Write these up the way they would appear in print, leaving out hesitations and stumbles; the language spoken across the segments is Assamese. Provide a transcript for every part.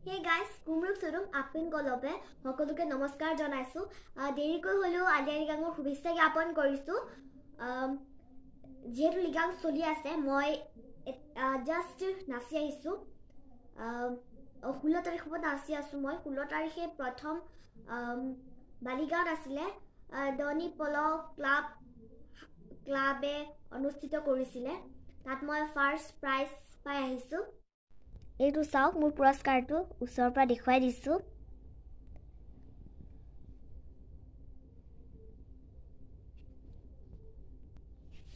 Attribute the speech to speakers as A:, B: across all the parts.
A: হে গাইজ, কুমৰুক চুৰুং আপিং কলবে সকলোকে নমস্কাৰ জনাইছোঁ। দেৰিকৈ হ'লেও আলি আই লৃগাঙৰ শুভেচ্ছা জ্ঞাপন কৰিছোঁ। যিহেতু লৃগাং চলি আছে, মই জাষ্ট নাচি আহিছোঁ। 16 তাৰিখৰ পৰা নাচি আছোঁ মই। 16 তাৰিখে প্ৰথম বালিগাঁৱত আছিলে, ডনি পল ক্লাবে অনুষ্ঠিত কৰিছিলে। তাত মই ফাৰ্ষ্ট প্ৰাইজ পাই আহিছোঁ। এইটো চাওক, মোৰ পুৰস্কাৰটো ওচৰৰ পৰা দেখুৱাই দিছোঁ।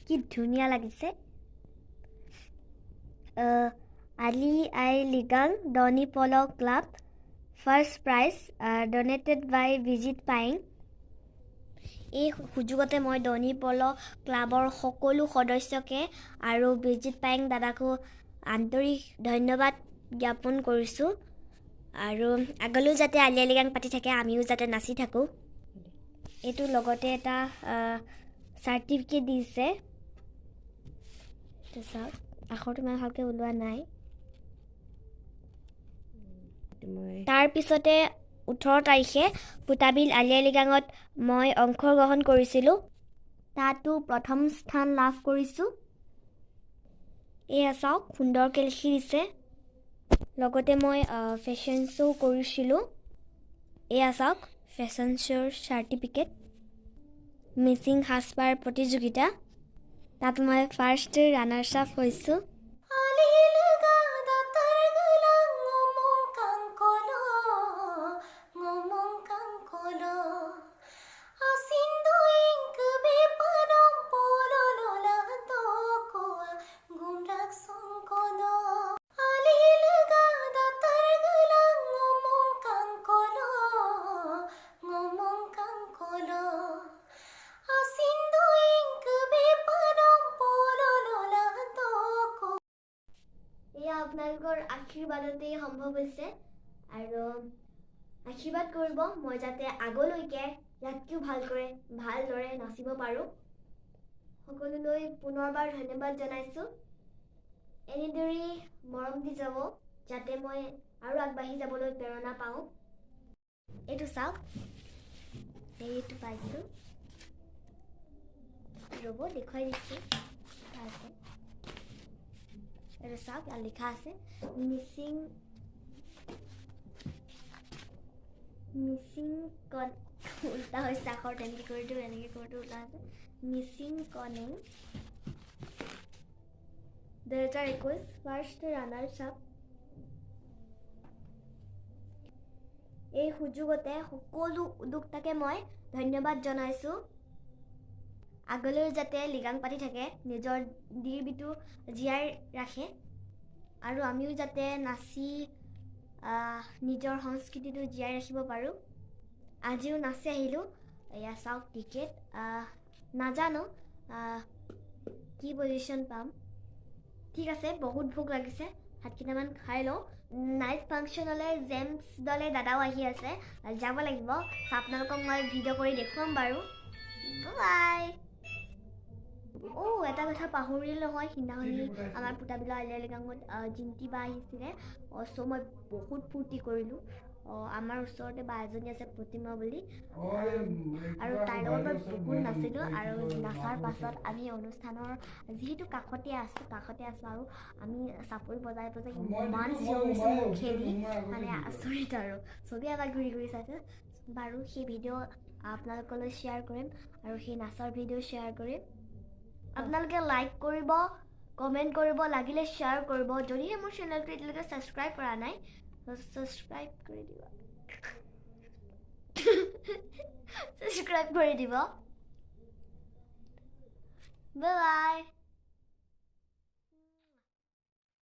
A: কি ধুনীয়া লাগিছে। Ali Aye Ligang Donyi Polo club first prize donated by Bijit Payeng. এই সুযোগতে মই ডনি পল ক্লাবৰ সকলো সদস্যকে আৰু বিজিত পায়েং দাদাকো আন্তৰিক ধন্যবাদ জ্ঞাপন কৰিছোঁ। আৰু আগলৈও যাতে আলি আই লৃগাং পাতি থাকে, আমিও যাতে নাচি থাকোঁ। এইটো লগতে এটা চাৰ্টিফিকেট দিছে। এইটো চাওক, আখৰটো ইমান ভালকৈ ওলোৱা নাই। তাৰপিছতে 18 তাৰিখে পোতাবিল আলি আই লৃগাঙত মই অংশগ্ৰহণ কৰিছিলোঁ। তাতো প্ৰথম স্থান লাভ কৰিছোঁ। এয়া চাওক, সুন্দৰকৈ লিখি দিছে। লগতে মই ফেশ্বন শ্ব' কৰিছিলোঁ। এয়া চাওক, ফেশ্বন শ্ব'ৰ চাৰ্টিফিকেট। মিচিং সাজপাৰ প্ৰতিযোগিতা, তাত মই ফাৰ্ষ্ট ৰানাৰ্ছ আপ হৈছোঁ। এয়া আপোনালোকৰ আশীৰ্বাদতেই সম্ভৱ হৈছে। আৰু আশীৰ্বাদ কৰিব মই যাতে আগলৈকে ইয়াতকৈও ভালদৰে নাচিব পাৰোঁ। সকলোলৈ পুনৰবাৰ ধন্যবাদ জনাইছোঁ। এনেদৰেই মৰম দি যাব যাতে মই আৰু আগবাঢ়ি যাবলৈ প্ৰেৰণা পাওঁ। এইটো চাওক, এইটো পাইছোঁ, ৰ'ব দেখুৱাই দিছোঁ। এইটো চাওক, ইয়াত লিখা আছে মিচিং মিচিং কন, উল্টা হৈছে আখৰ, তেনেকৈ কৰি দিওঁ, এনেকৈ কৰি দিওঁ, উল্টা হৈছে। Mising Koneng 2021 first runners up. এই সুযোগতে সকলো উদ্যোক্তাকে মই ধন্যবাদ জনাইছোঁ। আগলৈও যাতে লৃগাং পাতি থাকে, নিজৰ দিৰবিটো জীয়াই ৰাখে আৰু আমিও যাতে নাচি নিজৰ সংস্কৃতিটো জীয়াই ৰাখিব পাৰোঁ। আজিও নাচি আহিলোঁ। এয়া চাওক টিকেট, নাজানো কি পজিশ্যন পাম। ঠিক আছে, বহুত ভোক লাগিছে, ভাত কেইটামান খাই লওঁ। নাইট ফাংচনলৈ জেমছ দলে দাদাও আহি আছে, যাব লাগিব। আপোনালোকক মই ভিডিঅ' কৰি দেখুৱাম বাৰু। বাই। অ' এটা কথা পাহৰিল নহয়, সিদিনাখনি আমাৰ পোতাবিলৰ আলি আই লৃগাঙত জিন্তি বা আহিছিলে। চ' মই বহুত ফূৰ্তি কৰিলোঁ। আমাৰ ওচৰতে বা এজনী আছে প্ৰতিমা বুলি, আৰু তাইৰ লগত মই বহুত নাচিলোঁ। আৰু নাচাৰ পাছত আমি অনুষ্ঠানৰ যিহেতু কাষতে আছোঁ আৰু আমি চাপৰি বজাই বজাই ইমান চিঞৰিছোঁ মুখেদি, মানে আচৰিত। আৰু চবেই আমাক ঘূৰি ঘূৰি চাইছে। বাৰু সেই ভিডিঅ' আপোনালোকলৈ শ্বেয়াৰ কৰিম আৰু সেই নাচৰ ভিডিঅ' শ্বেয়াৰ কৰিম। আপোনালোকে লাইক কৰিব, কমেণ্ট কৰিব, লাগিলে শ্বেয়াৰ কৰিব। যদিহে মোৰ চেনেলটো এতিয়ালৈকে ছাবস্ক্ৰাইব কৰা নাই, ছাবস্ক্ৰাইব কৰি দিব, ছাবস্ক্ৰাইব কৰি দিব। Bye bye.